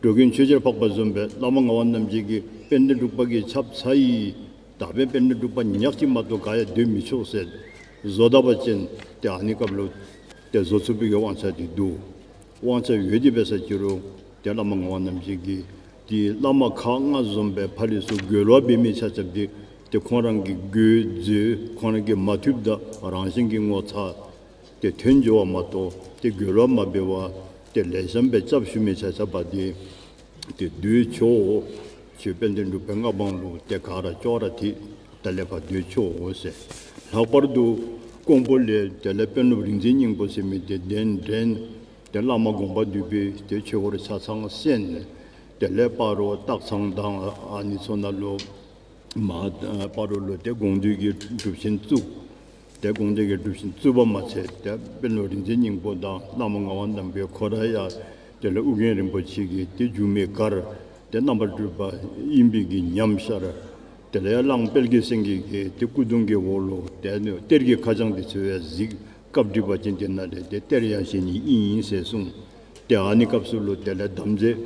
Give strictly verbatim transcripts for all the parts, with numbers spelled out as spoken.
འགྲོ་མགོན་ཆོས་རྒྱལ་འཕགས་པ་བཟུམ་སྦེ་བླ་མ་ངག་དབང་རྣམ་རྒྱལ་གྱིས་དཔལ་ལྡན་འབྲུག་པ་གིས་ཆབ་ཚ་ཡི། ད་འབདན་དཔལ་ལྡན་འབྲུག་པ་ཉག་གཅིག་མ་གཏོགས་ག་ཡང་སྡོད་མི་ཆོག་ཟེར་བཟོ་ད་པ་ཅིན་ཏེ་ཨ་ནི་སྐབས་ལུ་ཏེ་བཟོ་ཚུགས་པའི་གི་དབང་ཆ་འདི་འདུག། དབང་ཆ་ཡོད་དེ་འབད་ས་ཅི་རུང་ཏེ་བླ་མ་ངག་དབང་རྣམ་རྒྱལ་གྱིས་ཏེ་བླ་མ་ཁག་ལྔ་བཟུམ་སྦེ་ཕར་ལས་ཚུར་རྒོལ་བ་འབད་མི་ཆ་ཁྱབ་འདི་ཏེ་ཁོང་རང་གི་རྒོལ་འཛོལ་ཁོང་རང་གིས་མ་ཐུབ་ད་རང་བཞིན་གྱིས་ངོ་ཚ་ཏེ་ཐོན་འགྱོ་བ་མ་གཏོགས་ཏེ་རྒོལ་བ་མ་འབད་བར་ཏེ་ལེགས་ཤོམ་སྦེ་སྐྱབས་ཞུ་མི་ཆ་ཁྱབ་འདི་ཏེ་སྡོད་ཆོག། ཆོས་དཔལ་ལྡན་འབྲུག་པའི་མངའ་འབངས་ལུ་ཏེ་ག་ར་ཅོག་ར་འཐད། ད་ལས་ཕར་སྡོད་ཆོག་ཟེར། ལྷག་པར་དུ་ཀོང་པོ་ལས་དེ་ལས་དཔོན་སློབ་རིག་འཛིན་སྙིང་པོ་ཟེར་མི་འདི་གདན་འདྲེན། ཏེ་བླ་མ་དགོངས་པ་འདུས་པའི་ཏེ་ཆོས་སྐོར་ཆ་ཚང་གསན། དེ་ལས་སྤ་རོ་སྟག་ཚང་དང་ཨ་ནི་ཚུ་ནང་ལུ་མ་ཨ་སྤ་རོ་ལུ་ཏེ་དགོངས་འདུས་ཀྱི་སྒྲུབ་ཆེན་བཙུགས། ཏེ་དགོངས་འདུས་ཀྱི་སྒྲུབ་ཆེན་བཙུགས་པ་མ་ཚད་ཏེ་དཔོན་སློབ་རིག་འཛིན་སྙིང་པོ་དང་བླ་མ་ངག་དབང་རྣམ་རྒྱལ་ཁོ་ར་ཡང་དེ་ལས་ཨོ་རྒྱན་རིན་པོ་ཆེ་གི་ཏེ་སྒྱུ་མའི་གར་ཏེ་རྣམ་པར་སྤྲུལ་པ་ཨིན་པའི་གི་ཉམས་ཤར། དེ་ལས་ཡང་གླང་དཔལ་གྱི་སེང་གེ་གི་ཏེ་སྐུ་གདུང་གི་འོག་ལུ་ཏེ་གཏེར་གྱི་ཁ་བྱང་འདི་ཚུ་ཡང་གཟིགས། སྐབས་འགྲིག་པ་ཅིན་དེ་ནང་ལས་ཏེ་གཏེར་ཡང་བཞེས་ནི་ཨིན་ཟེར་གསུངས། ཏེ་ཨ་ནི་སྐབས་སུ་ལུ་དེ་ལས་དམ་རྫས་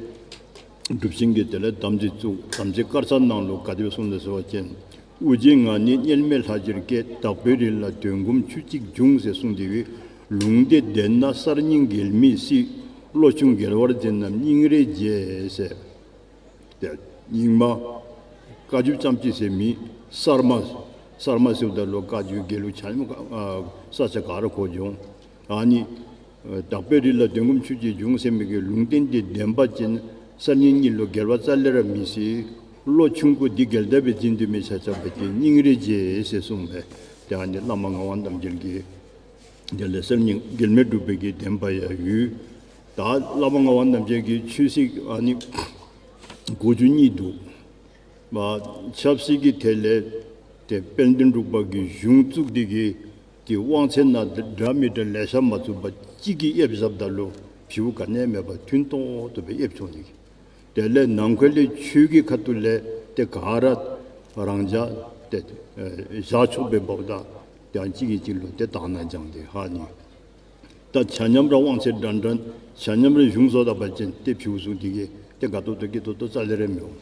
སྒྲུབ་ཆེན་གྱི་དེ་ལས་དམ་རྫས་བཙུགས། དམ་རྫས་དཀར་ཆག་ནང་ལུ་ག་དེ་སྦེ་གསུངས་ནུག་ཟེར་བ་ཅིན། དབུ་རྒྱན་ང་ནི་མཉམ་མེད་ལྷ་རྗེར་བསྐྱེད། དྭགས་པོའི་རི་ལ་དོན་སྒོམ་ཆུ་གཅིག་འབྱུང་ཟེར་གསུངས་ཏེ་གི་ལུང་བསྟན་དེ་ན་གསར་རྙིང་འགལ་མི་སྲིད། བློ་ཆུང་རྒྱལ་བར་མཛད་རྣམས་སྙིང་རེ་རྗེ་ཟེར། ཏེ་རྙིང་མ་བཀའ་བརྒྱུད་རྐྱངམ་གཅིག་ཟེར་མི་གསར་མ་གསར་མ་ཟེརཝ་ད་ལུ་བཀའ་བརྒྱུད་དགེ་ལུགས་ཆ་མཉམ་ཨ་ས་ཆ་ག་ར་གོ་འོང་། ཨ་ནི་དྭགས་པོའི་རི་ལ་དོན་སྒོམ་ཆུ་གཅིག་འབྱུང་ཟེར་མི་གི་ལུང་བསྟན་འདི་བདེན་པ་ཅིན་གསར་རྙིང་གཉིས་ལུ་འགལ་བ་རྩ་ལས་ར་མི་སྲིད། བློ་ཆུང་ཀུ་འདི་འགལ་ཟླ་སྦེ་འཛིན་སྡོད་མི་ཆ་ཁྱབ་འདི་སྙིང་རེ་རྗེ་ཟེར་གསུངས་པས། ཏེ་ཨ་ནི་བླ་མ་ངག་དབང་རྣམ་རྒྱལ་གྱི་དེ་ལས་གསར་རྙིང་འགལ་མེད་སྒྲུབ་པའི་གི་བདེན་པ་ཡང་ཡོད། ད་བླ་མ་ངག་དབང་རྣམ་རྒྱལ་གྱི་ཆོས་སྲིད་ཨ་ནི་གོ་རྒྱུ་གཉིས་འདུག། མ་ཆབ་སྲིད་ཀྱི་ཐད་ལས་ཏེ་དཔལ་ལྡན་འབྲུག་པ་གིས་གཞུང་བཙུགས་འདི་གིས་ཏེ་དབང་ཚད་ནང་འདྲ་མི་འདྲ་ལེ་ཤ་མ་བཙུགས་པར་གཅིག་གིས་ཨེབ་བཞགཔ་ད་ལུ་བྱིའུ་ག་ནི་མེད་པར་མཐུན་ཏོག་ཏོ་སྦེ་ཨེབ་ཆོག་ནི་གི། དེ་ལས་ནང་འཁོད་ལས་ཆོས་ཀྱི་ཁ་ཐུག་ལས་ཏེ་ག་ར་རང་འཇགས་ཏེ་ཨེ་བཞག་ཆོག་པའི་འབདཝ་ད་ཏེ་ཡང་གཅིག་གིས་གཅིག་ལུ་ཏེ་དག་སྣང་སྦྱང་སྟེ་ཧ་ནི། ད་ཆ་མཉམ་ར་དབང་ཚད་འདྲན་འདྲ་ཆ་མཉམ་ར་གཞུང་བཟོ་ད་པ་ཅིན་ཏེ་བྱིའུ་ཚུ་འདི་གིས་ཏེ་དགའ་ཏོག་ཏོ་སྐྱིད་ཏོག་ཏོ་རྩ་ལས་ར་མི་འོང་།